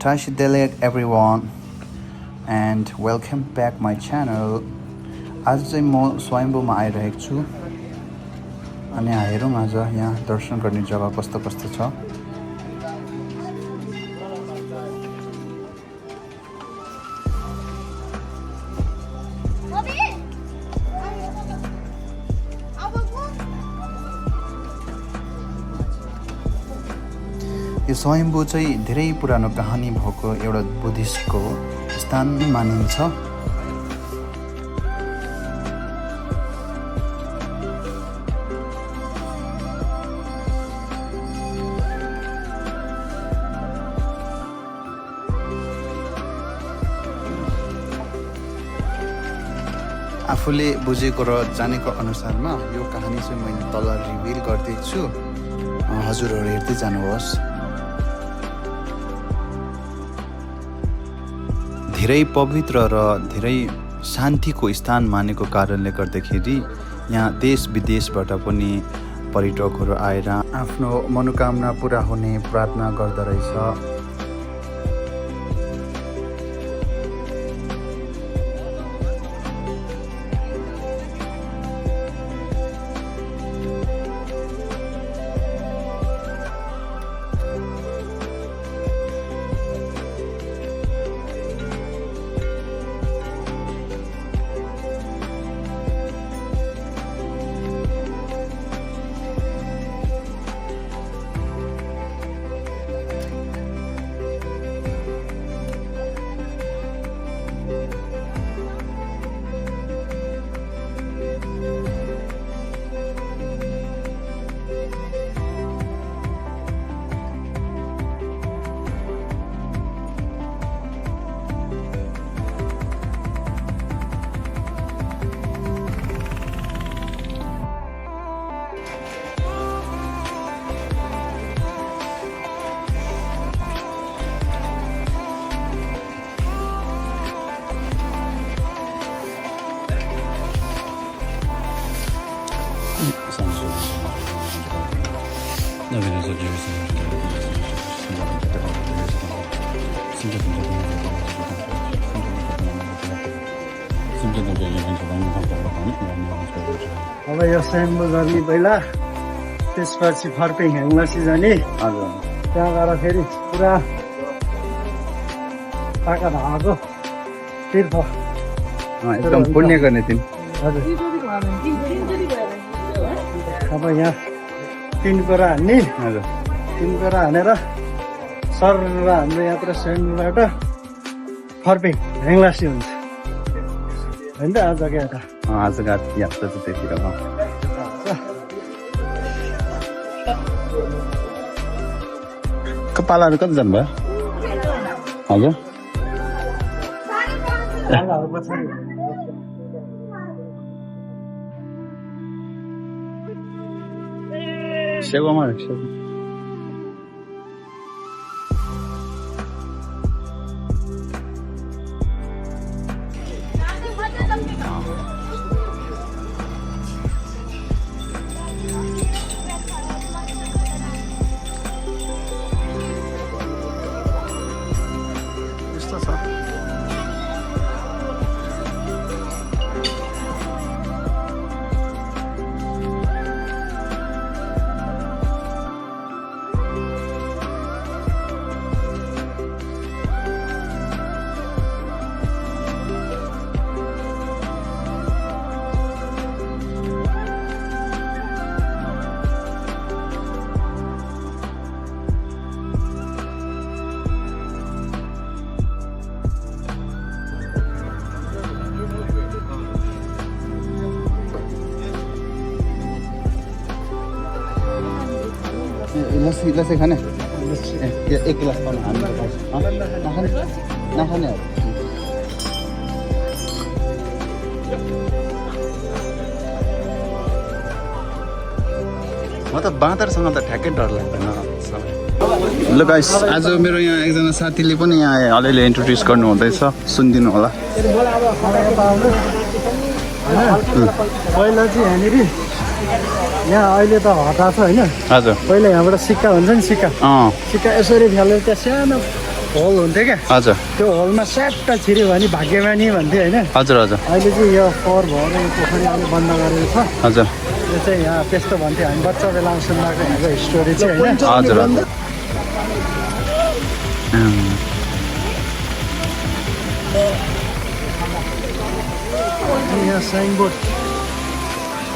Tashidelet everyone and welcome back my channel. आज चाहिँ म स्वयम्भूमा आइरहेको छु अनि हेरौँ आज यहाँ दर्शन गर्ने जग्गा कस्तो कस्तो छ। यो स्वयम्भू चाहिँ धेरै पुरानो कहानी भएको एउटा बुद्धिस्टको स्थान मानिन्छ। आफूले बुझेको र जानेको अनुसारमा यो कहानी चाहिँ मैले तल रिभिल गर्दैछु, हजुरहरू हेर्दै जानुहोस्। धेरै पवित्र र धेरै शान्तिको स्थान मानेको कारणले गर्दाखेरि यहाँ देश विदेशबाट पनि पर्यटकहरू आएर आफ्नो मनोकामना पुरा हुने प्रार्थना गर्दो रहेछ। अब यो स्वयम्भू गर्ने पहिला त्यसपछि फर्पिङ हेङ्लासी जाने। त्यहाँ गएर फेरि पुरा पाका धाएको तीर्थ एकदम पुण्य गर्ने दिन। हजुर अब यहाँ 3 कोरा हान्ने, 3 कोरा हानेर सर हाम्रो यात्रा स्वयम्भूबाट फर्पिङ हेङ्लासी हुन्छ होइन त आजको यात्रा। आजको यात्रा चाहिँ त्यतिर हो। कपालाहरू कति जानुभयो हजुर? सेवामा लस्सी खाने एक गिलास पाउनु नखाने म त बाँदरसँग त ठ्याक्कै डर लाग्दैन। ल गाइस, आज मेरो यहाँ एकजना साथीले पनि यहाँ अलिअलि इन्ट्रोड्युस गर्नु हुँदैछ, सुनिदिनु होला। पहिला चाहिँ यहाँनिर यहाँ अहिले त हटा छ होइन? हजुर। पहिला यहाँबाट सिक्का हुन्छ नि, सिक्का यसरी फ्यालेर त्यहाँ सानो होल हुन्थ्यो क्या हजुर त्यो होलमा स्याट्ट छिर्यो भने भाग्यमानी भन्थ्यो होइन हजुर हजुर अहिले चाहिँ यो फोहोर भएर यो पोखरी अहिले बन्द गरेको छ हजुर यो चाहिँ यहाँ त्यस्तो भन्थ्यो हामी बच्चा बेलामा सुन्दाको यहाँको हिस्टोरी चाहिँ होइन हजुर हजुर यहाँ signboard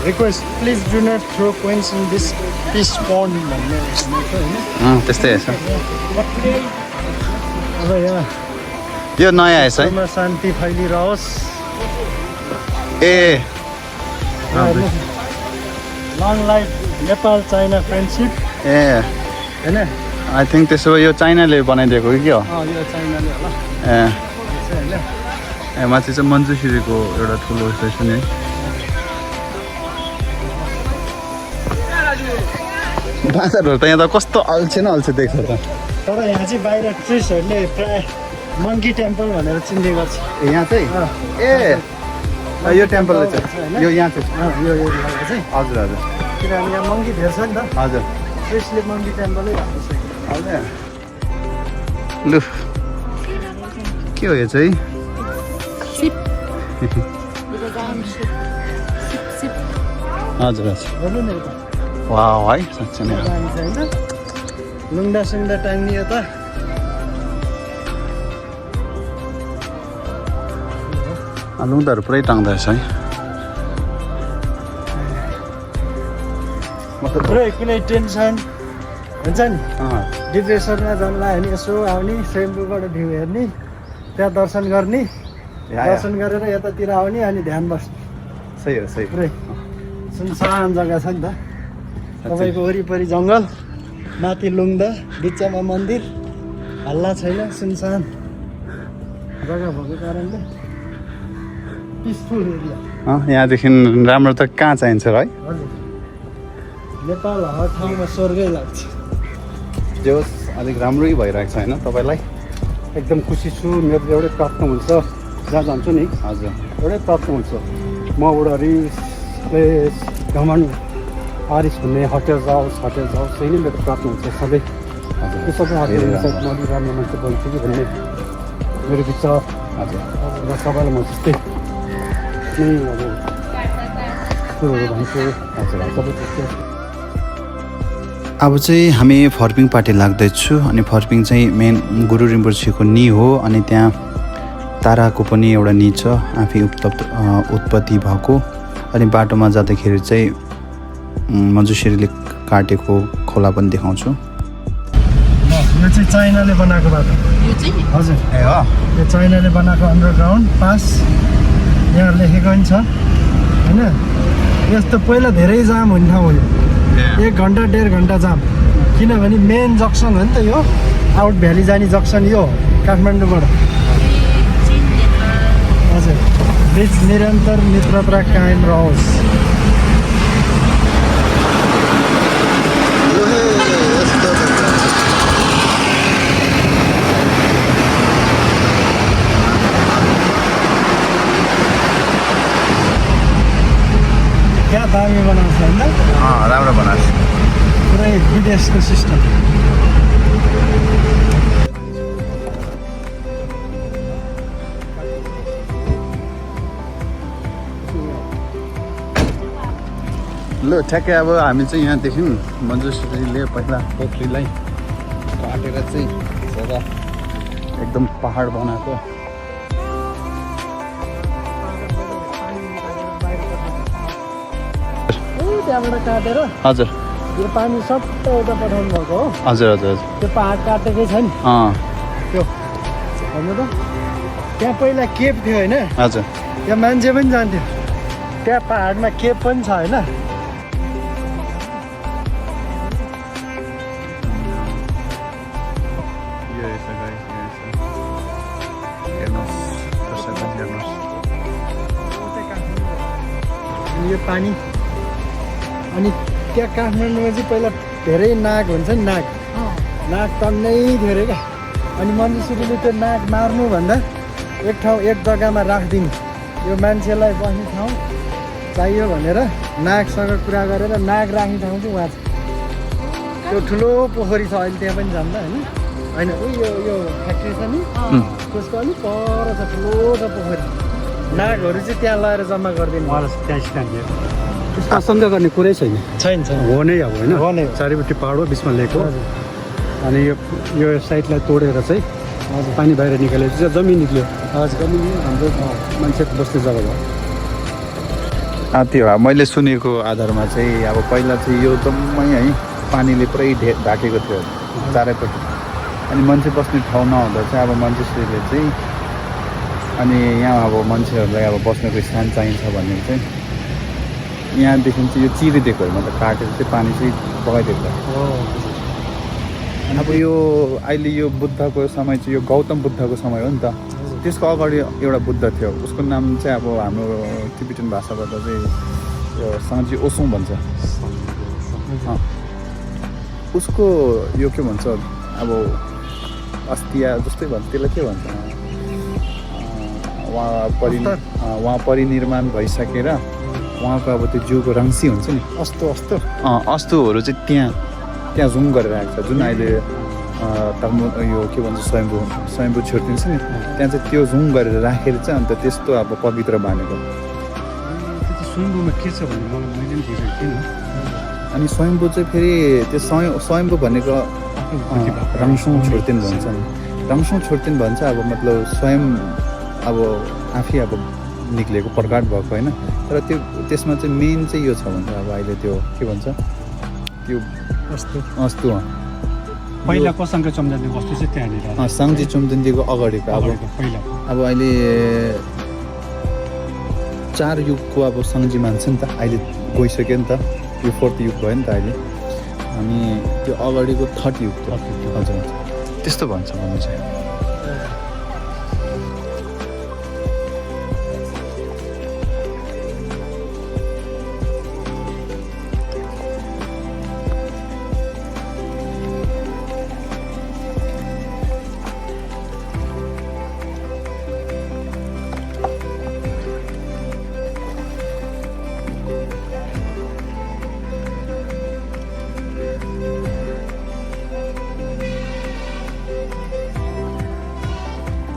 request please do not throw coins in this peace pond भन्ने भनेको होइन त्यस्तै रहेछ अब यहाँ यो नयाँ आएछ है घरमा शान्ति फैलिरहोस् ए long life Nepal China friendship ए होइन आई थिङ्क त्यसो भए यो चाइनाले बनाइदिएको कि के हो यो चाइनाले होला ए यो चाहिँ होइन ए माथि चाहिँ मन्जुश्रीको एउटा ठुलो स्टेसन है बाँदरहरू त यहाँ त कस्तो अल्छे न अल्छे देख्छ त तर यहाँ चाहिँ बाहिर टुरिस्टहरूले प्राय मङ्की टेम्पल भनेर चिन्ने गर्छ ए यहाँ चाहिँ ए यो टेम्पल चाहिँ यो यहाँ चाहिँ यो एरियाको चाहिँ हजुर हजुर किनभने यहाँ मङ्की धेर छ नि त हजुर टुरिस्टले मङ्की टेम्पलै भएको छ हजुर लु के हो यो चाहिँ हजुर हजुर हेर्नु नि यता वा है साँच्चै नै दामी छ होइन लुङ्डा सुङ्डा टाङ्नियो त लुङ्दाहरू पुरै टाङ्दो रहेछ है पुरै कुनै टेन्सन हुन्छ नि डिप्रेसनमा जन्ला भने यसो आउने स्वयम्भूबाट भ्यू हेर्ने त्यहाँ दर्शन गर्ने दर्शन गरेर यतातिर आउने अनि ध्यान बस्ने सही हो सही पुरै सुनसान जग्गा छ नि त तपाईँको वरिपरि जङ्गल माथि लुङ्दा बिचमा मन्दिर हल्ला छैन सुनसान जग्गा भएको कारणले पिसफुल एरिया यहाँदेखि राम्रो त कहाँ चाहिन्छ है हजुर नेपाल हर ठाउँमा स्वर्गै लाग्छ जे होस् अलिक राम्रै भइरहेको छ होइन तपाईँलाई एकदम खुसी छु मेरो एउटै प्रार्थना हुन्छ जहाँ जान्छु नि हजुर एउटै प्रार्थना हुन्छ म उडरिस प्लेस घमन आरिस भन्ने होटेल जाओस् त्यही नै मेरो प्रार्थना हुन्छ सबै हजुर त्यो सबै होटेल म राम्रो मान्छे बन्छु कि भन्ने मेरो विचार हजुर र सबैलाई म त्यस्तै नै अब कुरोहरू भन्छु हजुर सबै त्यस्तै अब चाहिँ हामी फर्पिङ पार्टी लाग्दैछु अनि फर्पिङ चाहिँ मेन गुरु रिम्पोछेको नि हो अनि त्यहाँ ताराको पनि एउटा नि छ आफै उत्पत्ति भएको अनि बाटोमा जाँदाखेरि चाहिँ मन्जुश्रीले काटेको खोला पनि देखाउँछु यो चाहिँ चाइनाले बनाएको बाटो हजुर ए हो यो चाइनाले बनाएको अन्डरग्राउन्ड पास यहाँ लेखेको पनि छ होइन यस्तो पहिला धेरै जाम हुने ठाउँ हो यो 1 घन्टा 1.5 घन्टा जाम किनभने मेन जक्सन हो नि त यो आउट भ्याली जाने जक्सन यो काठमाडौँबाट हजुर बिच निरन्तर मित्रता कायम रहोस् क्या दामी बनाउँछ होइन राम्रो बनाएको पुरै विदेशको सिस्टम ल ठ्याक्कै अब हामी चाहिँ यहाँदेखि मन्जुश्रीले पहिला पोखरीलाई काटेर चाहिँ जग्गा एकदम पहाड बनाएको त्यहाँबाट काटेर हजुर यो पानी सबै उता पठाउनु भएको हो हजुर हजुर हजुर त्यो पहाड काटेकै छ नि त्यो हेर्नु त त्यहाँ पहिला केप थियो होइन हजुर त्यहाँ मान्छे पनि जान्थ्यो त्यहाँ पहाडमा केप पनि छ होइन यो पानी अनि त्यहाँ काठमाडौँमा चाहिँ पहिला धेरै नाग हुन्छ नि नाग टन्नै धेरै क्या अनि मन्जुश्रीले त्यो नाग मार्नुभन्दा एक जग्गामा राखिदिने यो मान्छेलाई बस्ने ठाउँ चाहियो भनेर नागसँग कुरा गरेर नाग राख्ने ठाउँ चाहिँ उहाँ छ त्यो ठुलो पोखरी छ अहिले त्यहाँ पनि जान्दा होइन होइन यो फ्याक्ट्री छ नि त्यसको अलिक पर छ ठुलो छ पोखरी नागहरू चाहिँ त्यहाँ लगाएर जम्मा गरिदिनु मलाई त्यहाँ स्ट्यान्ड दिएको त्यसमा आशंका गर्ने कुरै छैन छैन हो नै अब होइन हो नै चारैपट्टि पहाड हो बिचमा लेक हो अनि यो साइडलाई तोडेर चाहिँ हजुर पानी बाहिर निकालेपछि चाहिँ जमिन निक्ल्यो हजुर जमिन हाम्रो मान्छे बस्ने जग्गा भयो त्यो मैले सुनेको आधारमा चाहिँ अब पहिला चाहिँ यो जम्मै है पानीले पुरै ढाकेको थियो चारैपट्टि अनि मान्छे बस्ने ठाउँ नहुँदा चाहिँ अब मान्छेहरूले चाहिँ अनि यहाँ अब मान्छेहरूलाई अब बस्नको स्थान चाहिन्छ भन्ने चाहिँ यहाँदेखि चाहिँ यो चिरिदिएकोहरू मतलब काटेर चाहिँ पानी चाहिँ बगाइदिएको अब यो अहिले यो बुद्धको समय चाहिँ यो गौतम बुद्धको समय हो नि त त्यसको अगाडि एउटा बुद्ध थियो उसको नाम चाहिँ अब हाम्रो टिबेटन भाषाबाट चाहिँ यो साँची ओसोङ भन्छ उसको यो के भन्छ अब अस्तिया जस्तै भन्छ त्यसलाई के भन्छ उहाँ परिनिर्माण भइसकेर उहाँको अब त्यो जिउको रङ्सी हुन्छ नि अस्तुहरू चाहिँ त्यहाँ जुम गरेर आएको छ जुन अहिले यो के भन्छ स्वयम्भू छोडिदिन्छ नि त्यहाँ चाहिँ त्यो जुम गरेर राखेर चाहिँ अन्त त्यस्तो अब पवित्र मानेको स्वयम्भूमा के छ भने मैले पनि बुझेको थिइनँ अनि स्वयम्भू चाहिँ फेरि त्यो स्वयम्भू भनेको रङसुङ छोड्तिन भन्छ नि रङसुङ छोड्तिन भन्छ अब मतलब स्वयं अब आफै अब निक्लेको प्रकट भएको होइन तर त्यो त्यसमा चाहिँ मेन चाहिँ यो छ भन्छ अब अहिले त्यो के भन्छ त्यो अस्तु पहिलाको सङ्घ चम्जान्दी वस्तु चाहिँ त्यहाँनिर साङ्जी चुम्दुन्जीको अगाडिको पहिला अब अहिले 4 युगको अब सङ्जी मान्छ नि त अहिले गइसक्यो नि त यो 4th युग भयो नि त अहिले अनि त्यो अगाडिको 3rd युग हजुर त्यस्तो भन्छ भन्नु चाहिँ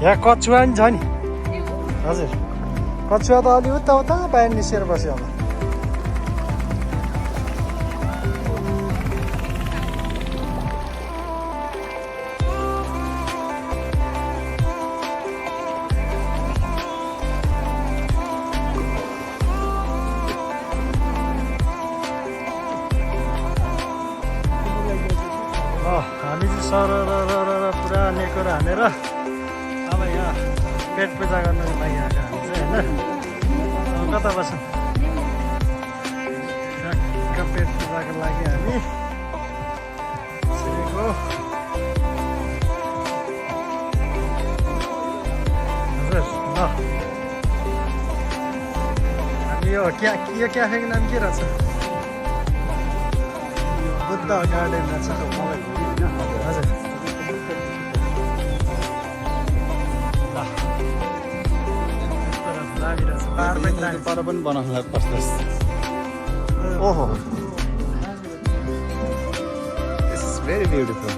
यहाँ कछुवा नि छ नि हजुर कछुवा त अलि उता बाहिर निस्केर बस्यो होला हामी चाहिँ सर पुरा नेकोर हानेर अब यहाँ पेट पूजा गर्नुको लागि आएको हामी चाहिँ होइन कता बस्छौँ पेट पूजाको लागि हामी छिरेको हजुर ल हामी यो क्याफेको नाम के रहेछ बुद्ध गार्डन रहेछ हजुर पर पनि बनाउनुलाई कस्तो ओहो this is very beautiful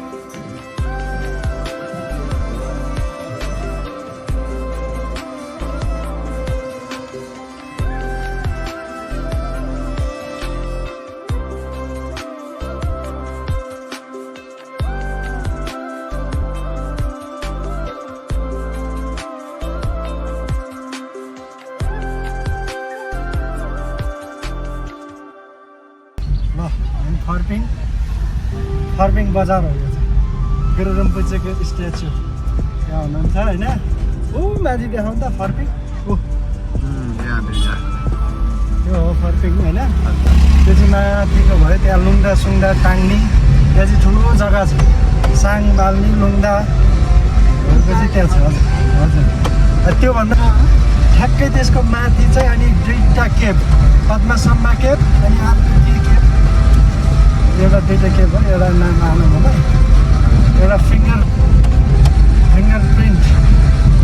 Pharping बजार हो यो चाहिँ गुरुरम्पुचेको स्ट्याचु यहाँ हुनुहुन्छ होइन ऊ माथि देखाउनु त फर्पिङ यो हो फर्पिङ होइन त्यो चाहिँ माथिको भयो त्यहाँ लुङ्दा सुङ्दा टाङ्नी त्यहाँ चाहिँ ठुलो जग्गा छ साङ बाल्नी लुङ्दाहरूको चाहिँ त्यहाँ छ हजुर त्योभन्दा ठ्याक्कै त्यसको माथि चाहिँ अनि 2टा केभ पद्मासम्मा केभ अनि अर्को के केभ एउटा 2टा केभ हो एउटा नाम आउनु मलाई एउटा फिङ्गर प्रिन्ट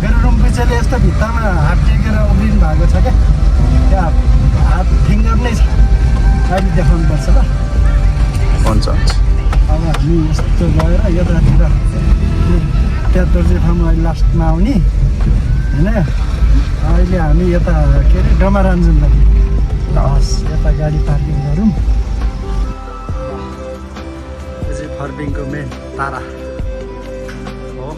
मेरो रुम्पिचेले यस्तो भित्तामा हात टेकेर उभिनु भएको छ क्या त्यहाँ हात फिङ्गर नै छ अहिले देखाउनु पर्छ ल हुन्छ अब हामी यस्तो गएर यतातिर 71 चाहिँ ठाउँमा अहिले लास्टमा आउने होइन। अहिले हामी यता के अरे डमारान्जुन हस् यता गाडी पार्किङ गरौँ। यो चाहिँ फर्पिङको मेन तारा हो।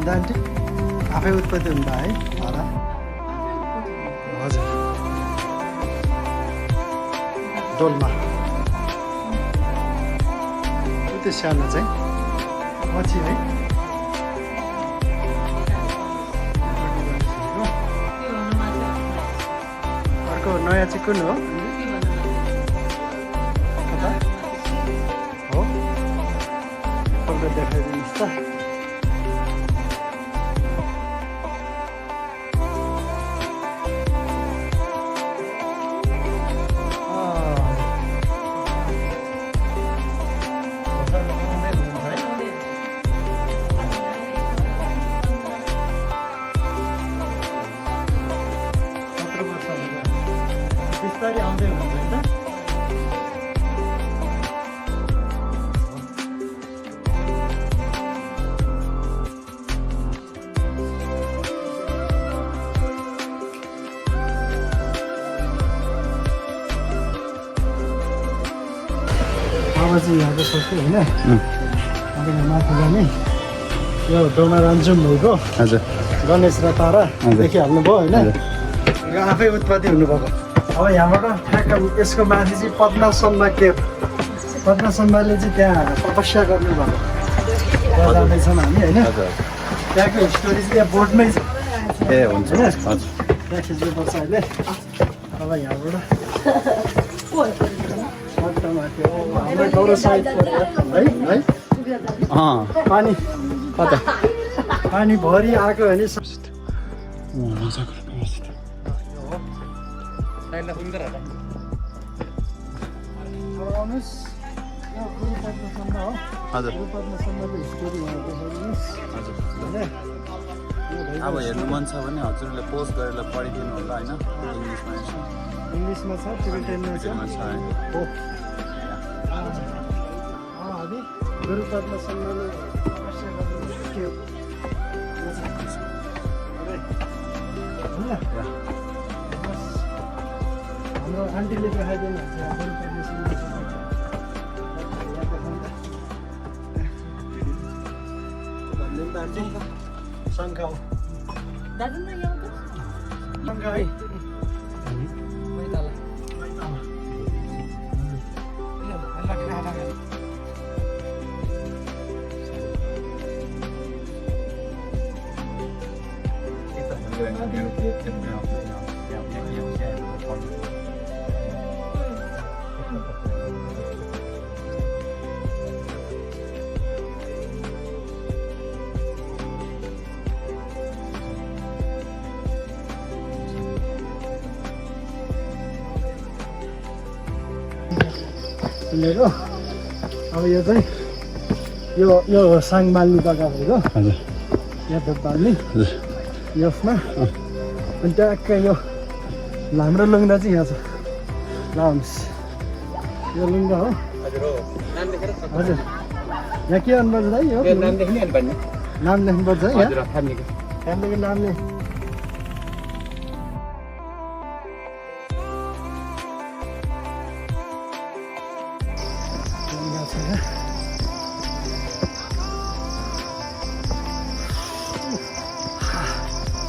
आन्टी आफै उत्पत्ति हुँदा है भाडा हजुर डोलमा त्यो सानो चाहिँ पछि है अर्को नयाँ चाहिँ कुन हो कता हो एकपल्ट देखाइदिनुहोस् त। बिस्तारै आउँदै हुनुहुन्छ होइन। अब चाहिँ यहाँको सक्यो होइन। अब यहाँ माथि जाने यो डोमारान्जुम भएको हजुर गणेश र तारा देखिहाल्नुभयो होइन। यो आफै उत्पत्ति हुनुभएको। अब यहाँबाट ठ्याक्क यसको माथि चाहिँ पद्मासम्बा केभ पद्मासम्बाले चाहिँ त्यहाँ तपस्या गर्नुभएको त्यहाँ जाँदैछौँ हामी होइन। त्यहाँको हिस्टोरी चाहिँ त्यहाँ बोर्डमै छ ए हुन्छ होइन। हजुर त्यहाँ खिच्नुपर्छ अहिले। अब यहाँबाट माथि हाम्रो गौरव साइड है है पानी कता पानी भरि आएको होइन। आउनुहोस् यो गुरुपद्मसम्म हो। हजुर गुरुपद्मसम्मको हिस्टोरी यहाँ देखाइदिनुहोस् हजुर होइन। अब हेर्नु मन छ भने हजुरले पोस्ट गरेर पढिदिनु होला होइन इङ्ग्लिसमा यसो इङ्ग्लिसमा छ टिबेटनमा छ टिबेटमा छ है हो। हामी गुरुपद्मसम्मले तपस्या गर्नु के हो हाम्रो आन्टीले देखाइदिनु हुन्छ यहाँ गुरुपद्मसम्म शङ्ख हो शङ्ख है। सुनेको अब यो चाहिँ यो साङ बाल्ने जग्गा भएको हजुर यहाँ त बाल्ने यसमा अनि ट्याक्कै यो हाम्रो लुङ्गा चाहिँ यहाँ छ लाउन्स यो लुङ्गा हो हजुर। यहाँ के गर्नुपर्छ है यो नाम लेख्नुपर्छ है यहाँ फ्यामिलीको नामले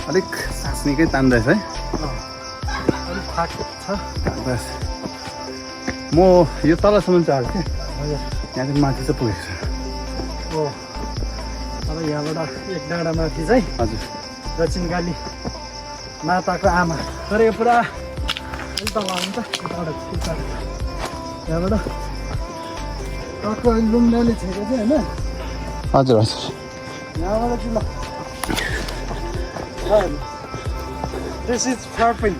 अलिक सास निकै तान्दैछ है अलिक फाट छ बस म यो तलसम्म चढ्थेँ हजुर। यहाँदेखि माथि चाहिँ पुगेको छु हो अब यहाँबाट एक डाँडा माथि चाहिँ हजुर दक्षिणकाली माताको आमा तर यो पुरा अलिक तल आउँछ यहाँबाट टक्क लुम्डाले छेको चाहिँ होइन हजुर हजुर यहाँबाट चाहिँ ल दिस इज फार्पिङ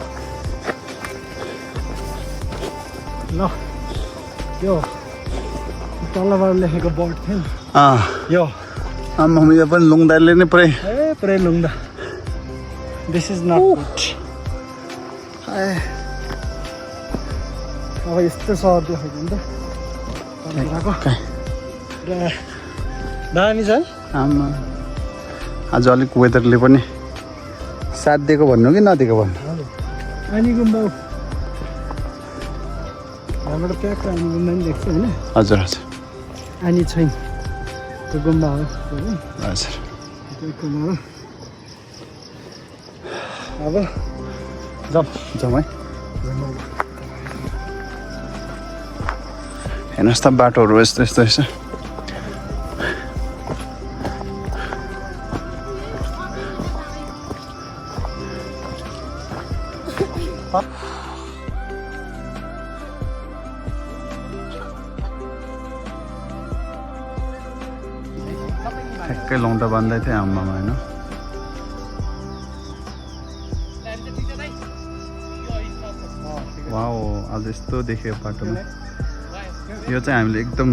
ल यो तलबाट लेखेको बोर्ड थियो नि यो आमा मैले पनि लुङदारले नै पुरै पुरै लुङ्दा दिस इज नट गुड अब यस्तो सहर देखेको नि त दामी छ है आमा आज अलिक वेदरले पनि साथ दिएको भन्नु कि नदिएको भन्नु आनी गुम्बा यहाँबाट प्याक आनी गुम्बा पनि देख्छ होइन हजुर हजुर आनी छैन त्यो गुम्बा हो हजुर त्यो गुम्बा हो अब जाउँ जाउँ है हेर्नुहोस् त बाटोहरू यस्तो यस्तो रहेछ ठ्याक्कै लौँडा बान्दै थिएँ आमामा होइन वाउ आज यस्तो देख्यो बाटोमा यो चाहिँ हामीले एकदम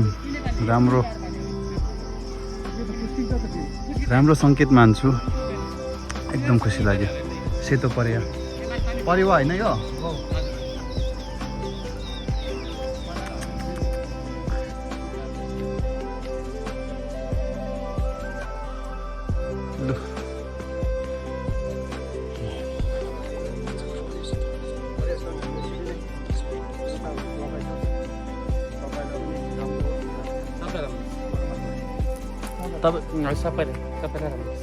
राम्रो सङ्केत मान्छु एकदम खुसी लाग्यो सेतो परेवा होइन यो सबैलाई राम्रो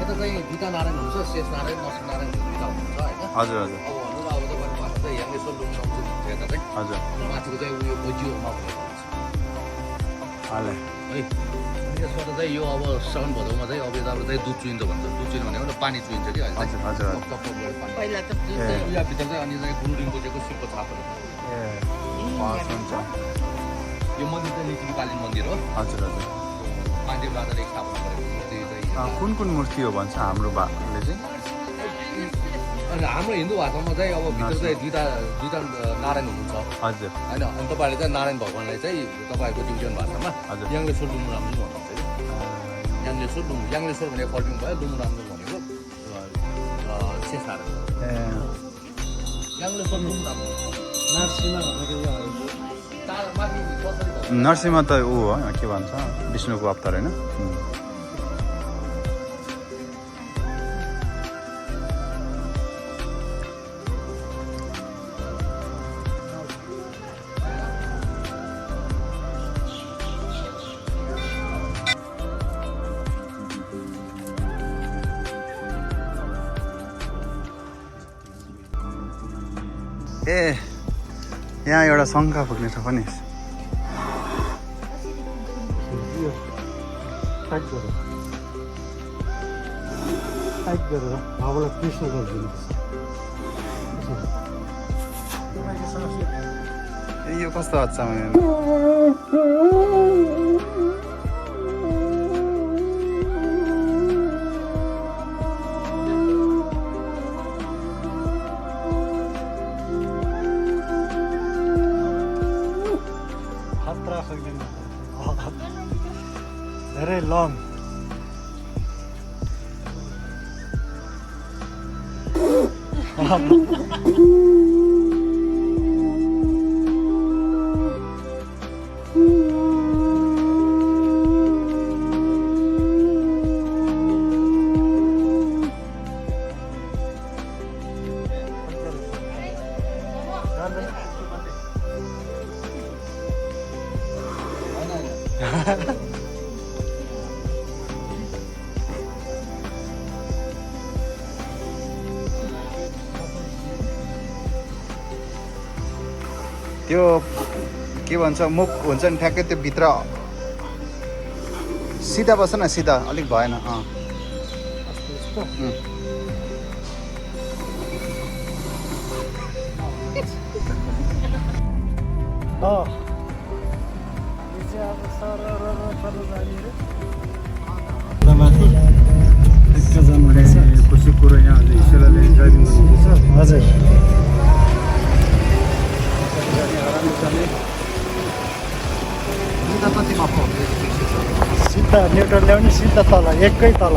यता चाहिँ दुईवटा नारायण हुन्छ शेष नारायण नरसिंह नारायण दुईवटा हुन्छ होइन हजुर हजुर अब भन्नु अब तपाईँको भाषा चाहिँ याङ्गेश्वर लुङ आउँछ भन्छ यता चाहिँ हजुर माथिको चाहिँ उयो बजियोमा भएको हुन्छ हालै है अनि यसबाट चाहिँ यो अब साउन भदौमा चाहिँ अब यताबाट चाहिँ दुध चुइन्छ भन्छ दुध चुइनु भनेको पानी चुइन्छ कि अहिले हजुर हजुर पहिला त भित्र चाहिँ अनि चाहिँ गुरु रिम्पोचेको शिवको छापहरू हुन्छ यो मन्दिर चाहिँ लिचिकालीन मन्दिर हो हजुर हजुर महादेव राजाले स्थापना गरेको कुन कुन मूर्ति हो भन्छ हाम्रो भागले चाहिँ अनि हाम्रो हिन्दू भाषामा चाहिँ अब भित्र चाहिँ दुईवटा नारायण हुनुहुन्छ हजुर होइन अनि तपाईँहरूले चाहिँ नारायण भगवान्लाई चाहिँ तपाईँहरूको टिबिटियन भाषामा हजुर याङ्गेश्वर लुङराम भन्नुहुन्छ कि याङ्गेश्वर भनेको फर्किङ भयो लुङराम भनेको शेष नारायण याङ्गेश्वर लुङराम नरसिंह त ऊ हो के भन्छ विष्णुको अवतार होइन ए यहाँ एउटा शङ्का पुग्ने छ पनि टाइप गरेर हावालाई कृष्ण गरिदिनुहोस् यो कस्तो अच्छा धेरै लङ त्यो के भन्छ मुख हुन्छ नि ठ्याक्कै त्यो भित्र सिधा बस न सिधा अलिक भएन खुसी कुरो यहाँ आज हिसेलाले ड्राइभिङ गर्नुहुँदैछ हजुर सिधा न्युट्रल ल्याउने सिधा तल एकै तल